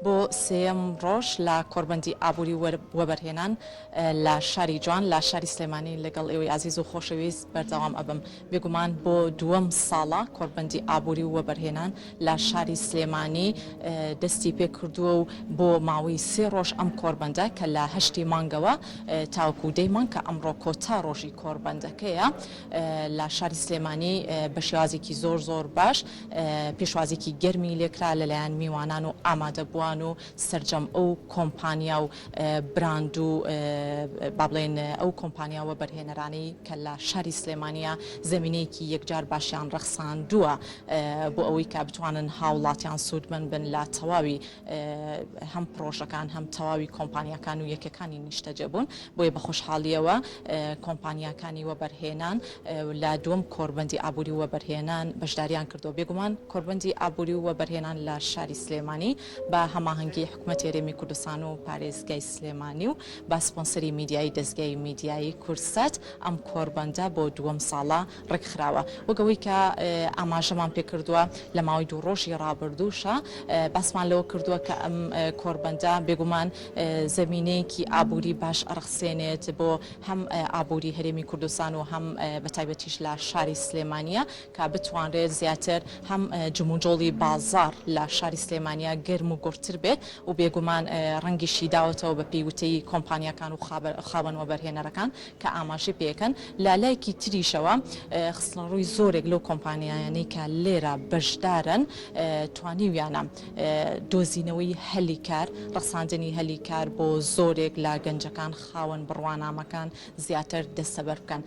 بۆ سێیەم ڕۆژ لە کۆڕبەندی ئابووری وەبەرهێنان لە شاری جوان لە شاری سلێمانی لەگەڵ ئێوەی ئازیز و خۆشەویست بەردەوام ئەبم. بێگومان بۆ دووەم ساڵە کۆڕبەندی ئابووری و وەبەرهێنان لە شاری سلێمانی دەستی پێکردووە و بۆ ماوەی سێ ڕۆژ ئەم کۆڕبەندە کە لە هەشتی مانگەوە تاوەکو دەی مانگ کە ئەمڕۆ کۆتا ڕۆژی کۆڕبەندەکەیە لە شاری سلێمانی بە شێوازێکی زۆر زۆر باش پێشوازیکی گەرمی لێکرا لەلایەن میوانان و ئامادەبووان و سەرجەم ئەو کۆمپانیا و براند و با بڵێین ئەو کۆمپانیا وەبەرهێنەرانەی کە لە شاری سلێمانییە زەمینەیەکی یەکجار باشیان ڕەخساندووە بۆ ئەوەی کە بتوانن هاوڵاتیان سوودمەند بن لە تەواوی هەم پڕۆژەکان هەم تەواوی کۆمپانیاکان و یەکەکانی نیشتەجێبوون بۆیە بە خۆشحاڵییەوە کۆمپانیاکانی وەبەرهێنان لە دووەم کۆڕبەندی ئابووری و وەبەرهێنان بەشداریان کردووە. بێگومان کۆڕبەندی ئابووری و وەبەرهێنان لە شاری سلێمانی بە هەماهەنگی حکومەتی هەرێمی کوردستان و پارێزگای سلێمانی و بە سپۆنسەری میدیایی دەزگای میدیایی کوردسات ئەم کۆڕبەندە بۆ دووەم ساڵە ڕێکخراوە. وەک ئەوەی کە ئاماژەمان پێکردووە لە ماوەی دوو ڕۆژی ڕابردووشا باسمان لەوە کردووە کە ئەم کۆڕبەندە بێگومان زەمینەیەکی ئابووری باش ئەڕەخسێنێت بۆ هەم ئابووری هەرێمی کوردستان و هەم بە تایبەتیش لە شاری سلێمانییە کە بتوانرێت زیاتر هەم جموجۆڵی بازاڕ لە شاری سلێمانییە گەرم و گوڕتر بێت و بێگومان ڕەنگیشی داوەتەوە بە پێی وتەی کۆمپانیاکان و خاوەن وەبەرهێنەرەکان کە ئاماژەی پێکەن لە لایەکی تریشەوە خستنەڕووی زۆرێک لەو کۆمپانیایانەی کە لێرە بەشدارن توانیویانە دۆزینەوەی هەلی کار، ڕەخساندنی هەلی کار بۆ زۆرێک لە گەنجەکان خاوەن بڕوانامەکان زیاتر دەستەبەر بکەن.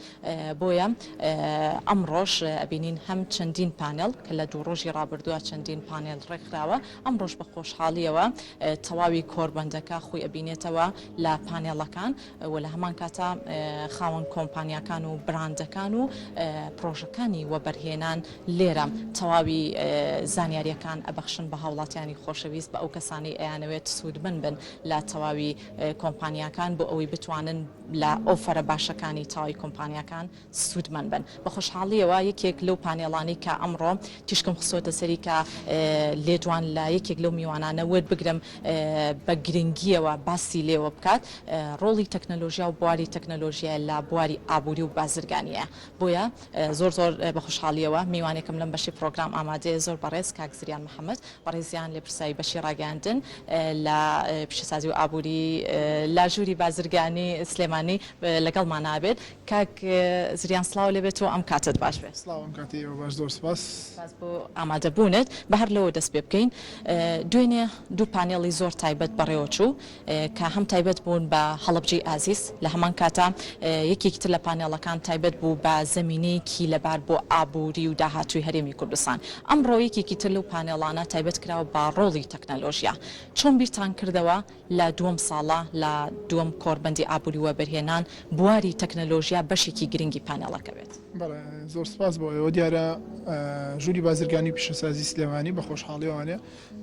بۆیە ئەمڕۆش ئەبینین هەم چەندین پانێڵ کە لە دوو ڕۆژی ڕابردووە چەندین پانێل ڕێکخراوە، ئەمڕۆش بە خۆشحاڵییەوە تەواوی کۆڕبەندەکە خۆی ئەبینێتەوە لە پانێڵەکان و لە هەمان کاتا خاوەن کۆمپانیاکان و براندەکان و پڕۆژەکانی وەبەرهێنان لێرە تەواوی زانیارییەکان ئەبەخشن بە هاوڵاتیانی خۆشەویست بە ئەو کەسانەی ئەیانەوێت سوودمەند بن لە تەواوی کۆمپانیاکان بۆ ئەوەی بتوانن لە ئۆفەرە باشەکانی تەواوی کۆمپانیاکان سوودمەند بن. بە خۆشحاڵییەوە یەکێک لەو پانێڵانەی کە ئەمڕۆ تیشکم خستووەتە سەری کە لێدوان لە یەکێک لەو میوانانە وەربگرم بە گرنگییەوە باسی لێوە بکات ڕۆڵی تەکنەلۆژیا و بواری تەکنەلۆژیایە لە بواری ئابووری و بازرگانییە بۆیە زۆر زۆر بە خۆشحاڵییەوە میوانێکم لەم بەشەی پڕۆگرام ئامادەیە زۆر بەڕێز کاک زریان محەمەد بەڕێزیان لێپرسراوی بەشی ڕاگەیاندن لە پیشەسازی و ئابووری لە ژووری بازرگانی سلێمانی لەگەڵمان نابێت. کاک زریان سڵاو لێبێت و ئەم کاتەت باش بێت. سڵاو ئەم کاتەی ئێوە باش زۆر سپاس. سپاس بۆ ئامادەبوونت. با هەر لەوە دەست پێ بکەین. دوێنێ دوو پانێڵی زۆر تایبەت بەڕێوەچوو کە هەم تایبەت بوون بە هەڵەبجەی ئازیز لە هەمان کاتا یەکێکی تر لە پانێڵەکان تایبەت بوو بە زەمینەیەکی لەبار بۆ ئابووری و داهاتووی هەرێمی کوردستان. ئەمڕۆ یەکێکی تر لەو پانێڵانە تایبەت کراوە بە ڕۆڵی تەکنەلۆژیا. چۆن بیرتان کردەوە لە دووەم ساڵە لە دووەم کۆڕبەندی ئابووری وەبەرهێنان بواری تەکنەلۆژیا بەشێکی گرنگی پانێڵەکە بێت؟ بەڵێ زۆر سوپاس بۆ ئێوە. دیارە ژووری بازرگانی و پیشەسازی سلێمانی بە خۆشحاڵیەوانێ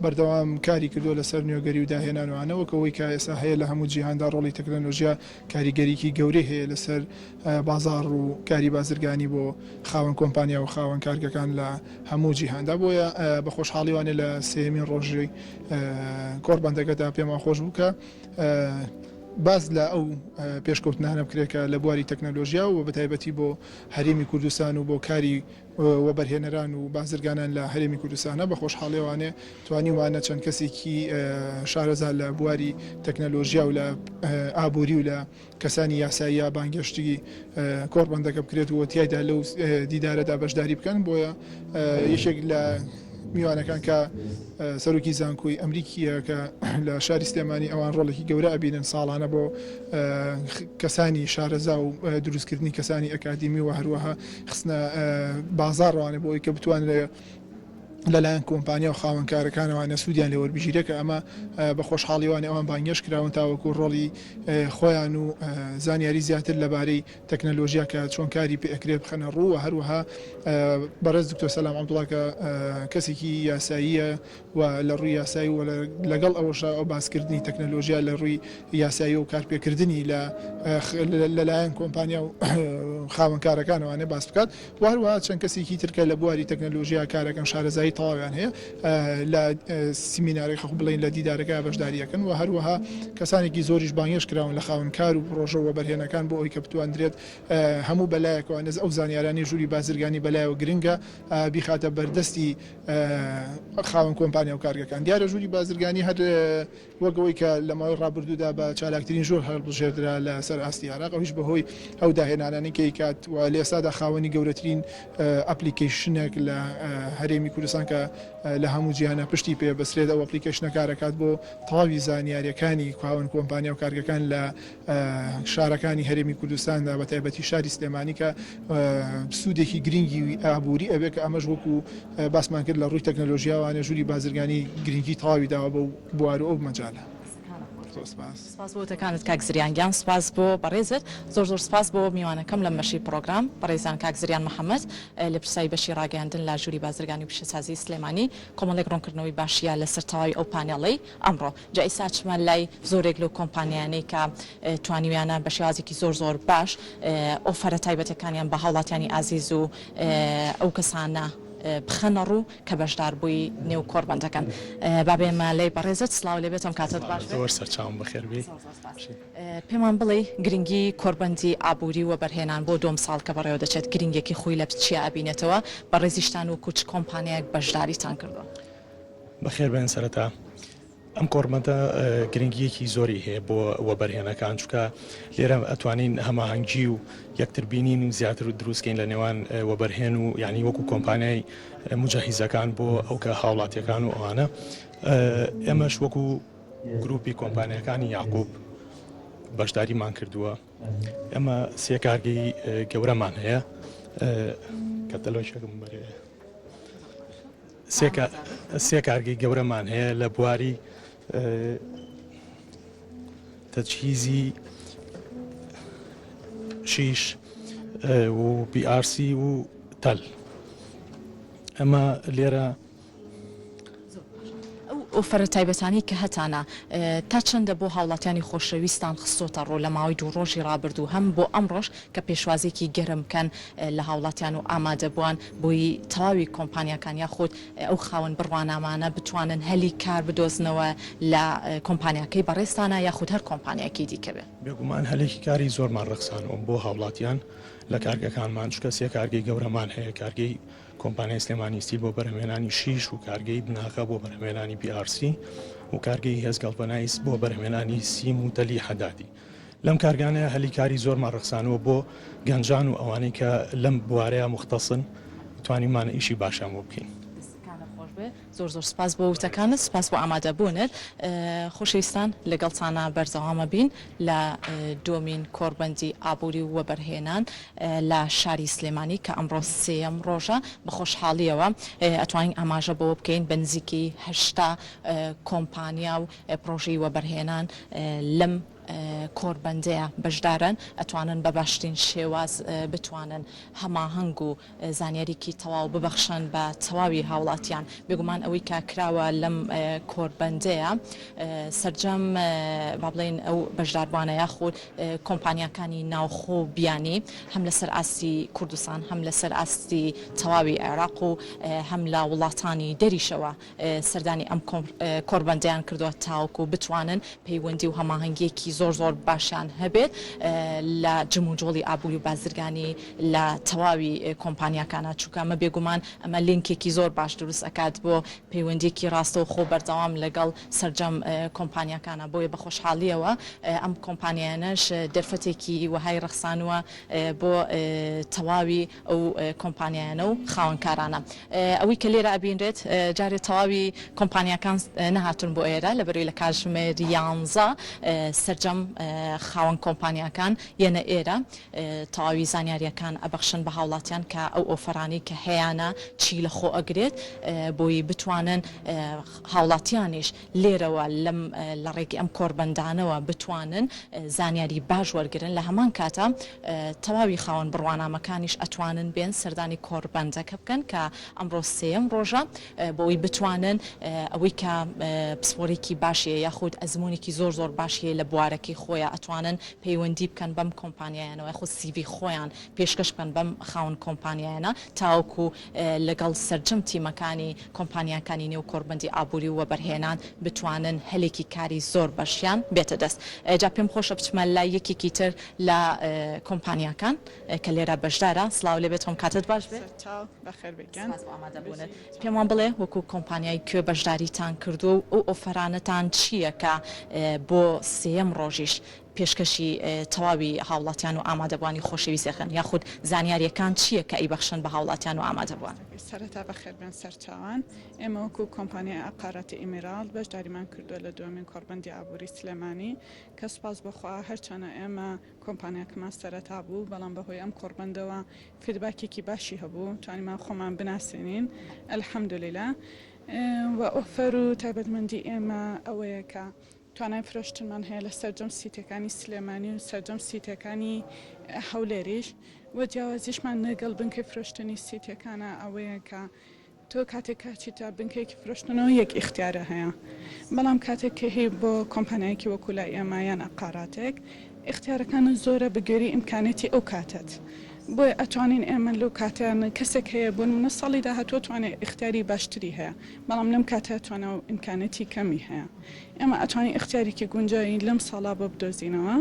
بەردەوام کاری کردووە لەسەر نوێگەری و داهێنان و ئانە وەک ئەوەی کە ئێستا هەیە لە هەموو جیهاندا ڕۆڵی تەکنەلۆژیا کاریگەریی گەورەی هەیە لەسەر بازاڕ و کاری بازرگانی بۆ خاوەن کۆمپانیا و خاوەن کارگەکان لە هەموو جیهاندا بۆیە بە خۆشحاڵیوانێ لە سێیەمین ڕۆژی کۆڕبەندەکەدا پێمان خۆش بوو کە باس لە ئەو پێشکەوتنانە بکرێت کە لە بواری تەکنەلۆژیا و بەتایبەتی بۆ هەرێمی کوردستان و بۆ کاری وەبەرهێنەران و بازرگانان لە هەرێمی کوردستانە بە خۆشحاڵیەوانێ توانیومانە چەند کەسێکی شارەزا لە بواری تەکنەلۆژیا و لە ئابووری و لە کەسانی یاساییە بانگهێشتی کۆڕبەندەکە بکرێت و تیایدا لەو دیدارەدا بەشداری بکەن بۆیە یەکێک لە میوانەکان کە سەرۆکی زانکۆی ئەمریکیە کە لە شاری سلێمانی ئەوان ڕۆڵێکی گەورە ئەبینن ساڵانە بۆ کەسانی شارەزا و دروستکردنی کەسانی ئەکادیمی و هەروەها خستنە بازاڕوانە بۆ ئەوەی کە بتوانرێت لەلایەن کۆمپانیا و خاوەنکارەکانەوانە سوودیان لێ وەربگیرێت کە ئەمە بە خۆشحاڵیوانی ئەوان بانگێشت کراون تاوەکو ڕۆڵی خۆیان و زانیاری زیاتر لەبارەی تەکنەلۆژیا کە چۆن کاری پێ ئەکرێت بخەنە ڕوو و هەروەها بەڕێز دکتۆر سەلام عەبدوڵا کە کەسێکی یاساییە و لە ڕووی یاسایی و لەگەڵ ئەوەشا ئەو باسکردنی تەکنەلۆژیا لە ڕووی یاسایی و کارپێکردنی لە لەلایەن کۆمپانیا و. خاوەنکارەکان ئەوانە باس بکات و هەروەها چەند کەسێکی تر کە لە بواری تەکنەلۆژیا کارەکەن شارەزایی تەواویان هەیە لە سیمینارەکە خۆ بڵێین لە دیدارەکە بەشداری ئەکەن و هەروەها کەسانێکی زۆریش بانگێشت کراون لە خاوەنکار و پڕۆژە و وەبەرهێنەکان بۆ ئەوەی کە بتواندرێت هەموو بەلایەکەوە نەز ئەو زانیارانەی ژووری بازرگانی بەلایەوە گرنگە بیخاتە بەردەستی خاوەن کۆمپانیا و کارگەکان. دیارە ژووری بازرگانی هەر وەک ئەوەی کە لە ماوەی ڕابردوودا بە چالاکترین ژوور هەڵبژێردرا لە سەر ئاستی عێراق، ئەویش بەهۆی ئەو داهێنانانەی کە ئەیکات و لە ئێستادا خاوەنی گەورەترین ئەپلیکەیشنێک لە هەرێمی کوردستان کە لە هەموو جیهانا پشتی پێ بەسرێت، ئەو ئەپلیکەیشنە کارەکات بۆ تەواوی زانیارییەکانی خاوەن کۆمپانیا و کارگەکان لە شارەکانی هەرێمی کوردستاندا بە تایبەتی شاری سلێمانی کە سوودێکی گرنگی ئابووری ئەبێ کە ئەمەش وەکو باسمان کرد لە ڕووی تەکنەلۆژیاوانە ژووری بازرگانی گرنگی تەواوی داوە بەو بوار و ئەو مەجالە. زۆر سپاس. سپاس بۆ وتەکانت کاک زریان گیان سپاس بۆ بەڕێزت زۆر زۆر سپاس بۆ میوانەکەم لەم بەشەی پڕۆگرام بەڕێزان کاک زریان محەمەد لێپرسراوی بەشی ڕاگەیاندن لە ژووری بازرگانی و پیشەسازی سلێمانی کۆمەڵێک ڕوونکردنەوەی باشیە لەسەر تەواوی ئەو پانێڵەی ئەمڕۆ جا ئیستا ئەچمە لای زۆرێک لەو کۆمپانیایانەی کە توانیویانە بە شێوازێکی زۆر زۆر باش ئۆفەرە تایبەتەکانیان بە هاوڵاتیانی ئازیز و ئەو کەسانە بخەنە ڕوو کە بەشداربووی نێو کۆڕبەندەکەن. با بێمە لای بەڕێزت، سڵاو لێبێت ئەم کاتەت باش بێت. زۆر سەرچاوم بەخێر بێی. زۆر زۆر سپاس. پێمان بڵێی گرنگی کۆڕبەندی ئابووری و وەبەرهێنان بۆ دووەم ساڵ کە بەڕێوە دەچێت گرنگیەکی خۆی لە چیا ئەبینێتەوە؟ بەڕێزیشتان وەکو چ کۆمپانیایەک بەشداریتان کردووە؟ بەخێربێن سەرەتا ئەم کۆڕبەندە گرنگیەکی زۆری هەیە بۆ وەبەرهێنەکان چونکە لێرە ئەتوانین هەماهەنگی و یەکتر بینین و زیاتر و دروستکەین لە نێوان وەبەرهێن و یعنی وەکو کۆمپانیای مجهزەکان بۆ ئەو کە هاوڵاتیەکان و ئەوانە ئێمەش وەکو گروپی کۆمپانیەکانی یاقوب بەشداریمان کردووە ئێمە سێ کارگەی گەورەمان هەیە کەتەلۆژێکم بەرێ سێ کارگەی گەورەمان هەیە لە بواری تەجهیزی شیش و PRC و تەل ئەمە لێرە ئەو ئۆفەرە تایبەتانەی کە هەتانە تا چەندە بۆ هاوڵاتیانی خۆشەویستان خستۆتە ڕوو لە ماوەی دوو ڕۆژی ڕابردوو هەم بۆ ئەمڕۆش کە پێشوازیەکی گەرم بکەن لە هاوڵاتیان و ئامادەبووان بۆی تەواوی کۆمپانیاکان یاخود ئەو خاوەن بڕوانامانە بتوانن هەلی کار بدۆزنەوە لە کۆمپانیاکەی بەڕێزتانا یاخود هەر کۆمپانیایەکی دیکە بێ. بێگومان هەلێکی کاری زۆرمان ڕەخسانووە بۆ هاوڵاتیان لە کارگەکانمان چونکە سێ کارگەی گەورەمان هەیە کارگەی کۆمپانیای سلێمانی ستیل بۆ بەرهەمهێنانی شیش و کارگەی بناغە بۆ بەرهەمهێنانی PRC و کارگەی هێز گەڵڤەنایس بۆ بەرهەمهێنانی سیم و تەلی حەدادی. لەم کارگانەیە هەلی کاری زۆرمان ڕەخسانووە بۆ گەنجان و ئەوانەی کە لەم بوارەیا موختەسن توانیومانە ئیشی باشیان بۆ بکەین. دەستەکانت خۆش بێ زۆر زۆر سپاس بۆ وتەکانت سپاس بۆ ئامادەبوونت خۆشەویستان لەگەڵتانا بەردەوامە بین لە دووەمین کۆڕبەندی ئابووری و وەبەرهێنان لە شاری سلێمانی کە ئەمڕۆ سێیەم ڕۆژە بە خۆشحاڵیەوە ئەتوانین ئاماژە بەوە بکەین بە نزیکەی 80 کۆمپانیا و پڕۆژەی وەبەرهێنان لەم کۆڕبەندەیە بەشدارن ئەتوانن بە باشترین شێواز بتوانن هەماهەنگ و زانیاریکی تەواو ببەخشن بە تەواوی هاوڵاتیان بێگومان ئەوەی کە کراوە لەم کۆربەندەیە سەرجەم با بڵێین ئەو بەشداربووانە یاخود کۆمپانیاکانی ناوخۆ و بیانی هەم لەسەر ئاستی کوردستان هەم لەسەر ئاستی تەواوی عێراق و هەم لە وڵاتانی دەریشەوە سەردانی ئەم کۆڕبەندەیان کردووە تاوەکو بتوانن پەیوەندی و هەماهەنگییەکی زۆر زۆر باشیان هەبێت لە جموجۆڵی ئابووری و بازرگانی لە تەواوی کۆمپانیاکانا، چونکە ئەمە بێگومان ئەمە لینکێکی زۆر باش دروست ئەکات بۆ پەیوەندییەکی ڕاستەوخۆ بەردەوام لەگەڵ سەرجەم کۆمپانیاکانا، بۆیە بە خۆشحاڵییەوە ئەم کۆمپانیایانەش دەرفەتێکی وەهای ڕەخسانووە بۆ تەواوی ئەو کۆمپانیایانە و خاوەنکارانە. ئەوەی کە لێرە ئەبینرێت جارێ تەواوی کۆمپانیاکان نەهاتوون بۆ ئێرە لەبەرئەوەی لە کاتژمێر یانزە سەرجەم خاوەن کۆمپانیاکان یەنە ئێرە تەواوی زانیاریەکان ئەبەخشن بە هاوڵاتیان کە ئەو ئۆفەرانەی کە هەیانە چی لە خۆ ئەگرێت بۆی بتوانن هاوڵاتیانیش لێرەوە لەم لە ڕێگەی ئەم کۆڕبەندانەوە بتوانن زانیاری باش وەرگرن، لە هەمان کاتا تەواوی خاوەن بڕوانامەکانیش ئەتوانن بێن سەردانی کۆڕبەندەکە بکەن کە ئەمڕۆ سێیەم ڕۆژە بۆ ئەوەی بتوانن ئەوەی کە پسپۆرێکی باشی هەیە یاخود ئەزموونێکی زۆر زۆر باشی هەیە لە بوارەکە. بوارەکەی خۆیا ئەتوانن پەیوەندی بکەن بەم کۆمپانیایانەوە یاخود سیڤی خۆیان پێشکەش بکەن بەم خاوەن کۆمپانیایانە تاوەکو لەگەڵ سەرجەم تیمەکانی کۆمپانیاکانی نێو کۆڕبەندی ئابوری و وەبەرهێنان بتوانن هەلێکی کاری زۆر باشیان بێتە دەست. جا پێم خۆشە بچمە لای یەکێکی تر لە کۆمپانیاکان کە لێرە بەشدارە. سڵاو لێبێت هۆم کاتت باش بێت. سەرچاو بەخێر بێی گیان. سپاس بۆ ئامادەبوونت. پێم وان بڵێ وەکو کۆمپانیای کوێ بەشداریتان کردووە و ئەو ئۆفەرانەتان چییە کە بۆ سێیەم ڕۆژیش پێشکەشی تەواوی هاوڵاتیان و ئامادەبووانی خۆشەویست ئەکەن یاخود زانیارییەکان چییە کە ئەیبەخشن بە هاوڵاتیان و ئامادەبووان؟ سەرەتا بەخێر بێن سەرچاوان. ئێمە وەکو کۆمپانیای عەقاراتی ئیمیراڵد بەشداریمان کردووە لە دووەمین کۆڕبەندی ئابووری سلێمانی کە سوپاس بۆ خوا هەرچەنە ئێمە کۆمپانیاکەمان سەرەتا بوو بەڵام بەهۆی ئەم کۆڕبەندەوە feedback ێکی باشی هەبوو توانیمان خۆمان بناسێنین الحمدللە و ئۆفەر و تایبەتمەندی ئێمە ئەوەیە کە توانای فرۆشتنمان هەیە لە سەرجەم سیتەکانی سلێمانی و سەرجەم سیتەکانی هەولێریش و جیاوازیشمان لەگەڵ بنکەی فرۆشتنی سیتەکانە ئەوەیە کە تۆ کاتێک کە ئەچیتە بنکەیەکی فرۆشتنەوە یەک ئیختیارە هەیە بەڵام کاتێک کە هی بۆ کۆمپانیایەکی وەکو لای ئێمە یان عەقاراتێک ئیختیارەکانت زۆرە بە گوێرەی ئیمکانیەتی ئەو کاتەت بۆیە ئەتوانین ئێمە لەو کاتەیان کەسێک هەیە بۆ نمونە ساڵی داهاتوو ئەتوانێ ئیختیاری باشتری هەیە بەڵام لەم کاتە توانا و ئیمکانیەتی کەمی هەیە ئێمە ئەتوانین ئیختیارێکی گونجاوی لەم ساڵا بۆ بدۆزینەوە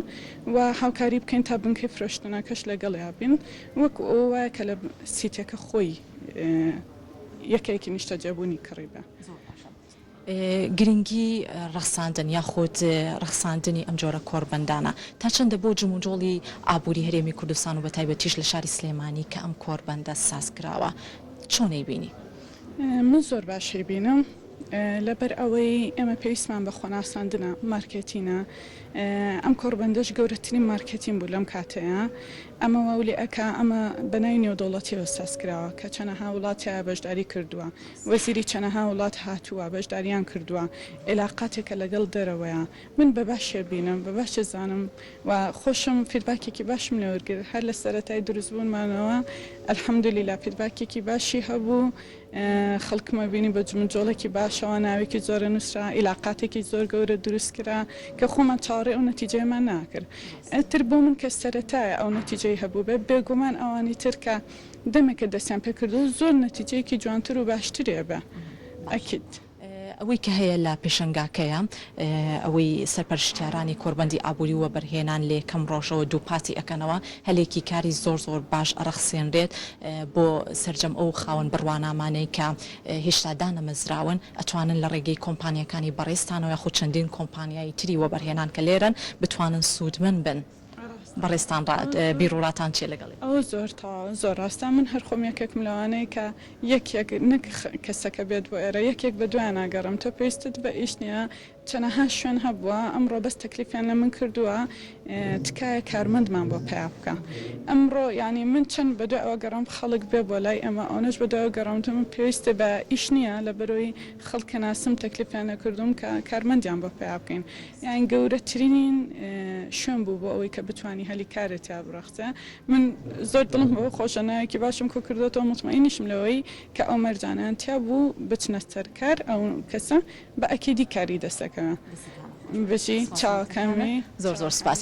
و هاوکاری بکەین تا بنکەی فرۆشتنەکەش لەگەڵیا بین وەکو ئەوە وایە کە لە سیتەکە خۆی یەکەیەکی نیشتەجێبوونی کڕیبێ. زۆر باشە. گرنگی ڕەخساندن یاخود ڕەخساندنی ئەم جۆرە کۆڕبەندانە تا چەندە بۆ جموجۆڵی ئابووری هەرێمی کوردستان و بەتایبەتیش لە شاری سلێمانی کە ئەم کۆڕبەندە ساز کراوە چۆن ئەیبینی؟ من زۆر باش ئەیبینم. لەبەر ئەوەی ئێمە پێویستمان بە خۆناساندنە، مارکێتینە، ئەم کۆڕبەندەش گەورەترین مارکێتین بوو لەم کاتەیا، ئەمە واولێ ئەکا، ئەمە بە ناوی نێودەوڵەتیەوە ساز کراوە کە چەنەها وڵات تیایا بەشداری کردووە، وەزیری چەنەها وڵات هاتووە بەشداریان کردووە، ئیلاقاتێکە لەگەڵ دەرەوەیا، من بە باشێ بینم، بە باشێ زانم و خۆشم feedback ێکی باشم لێ وەرگرت، هەر لە سەرەتای دروستبوونمانەوە الحمدللە feedback ێکی باشی هەبوو. خەڵکمە بینی بە جموجۆڵێکی باشەوە ناوێکی زۆرە نووسرا، ئیلاقاتێکی زۆر گەورە دروست کرا کە خۆمان چاوەڕێی ئەو نەتیجەیەمان ناکرد. ئیتر بۆ من کە سەرەتایە ئەو نەتیجەی هەبووبێ، بێگومان ئەوانی تر کە دەمێکە دەستیان پێ کردووە زۆر نەتیجەیەکی جوانتر و باشتری ئەبێ. ئەکید. ئەوەی کە هەیە لە پێشەنگاکەیە، ئەوەی سەرپەرشتیارانی کۆربەندی ئابووری و وەبەرهێنان لە یەکەم ڕۆژەوە دووپاتی ئەکەنەوە، هەلێکی کاری زۆر زۆر باش ئەڕەخسێنرێت بۆ سەرجەم ئەو خاوەن بڕوانامانەی کە هێشتا دانەمەزراون، ئەتوانن لە ڕێگەی کۆمپانیاکانی بەڕێزتانەوە یاخود چەندین کۆمپانیای تری وەبەرهێنان کە لێرەن بتوانن سوودمەند بن. بەڕێزتان ڕا بیروڕاتان چیە لەگەڵی؟ ئەوە زۆر تەواوە زۆر ڕاستە من هەر خۆم یەکێکم لەوانەی کە یەک یەک نەک کەسەکە بێت بۆ ئێرە یەک یەک بە دوایان ئەگەڕێم تۆ پێویستت بە ئیش نیە چەنەها شوێن هەبووە ئەمڕۆ بەس تەکلیفیان لە من کردووە تکایە کارمەندمان بۆ پەیا بکە ئەمڕۆ یانی من چەند بە دوای ئەوە گەڕام خەڵک بێ بۆ لای ئێمە ئەونەش بە دوای گەڕام وتم من پێویستە بە ئیش نیە لەبەرەوەی خەڵکە ناسم تەکلیفیان نەکردووم کە کارمەندیان بۆ پەیا بکەین یان گەورەترین شوێن بوو بۆ ئەوەی کە بتوانی هەلی کارت تیا بڕەخسێ من زۆر دڵم بەوە خۆشە ناوێکی باشم کۆ کردۆتەوە موتمەئینیشم لەوەی کە ئەو مەرجانەیان تیا بوو بچنە سەر کار ئەو کەسە بە ئەکیدی کاری دەست دەکەوێ بژی چاوەکەمی. زۆر زۆر سوپاس.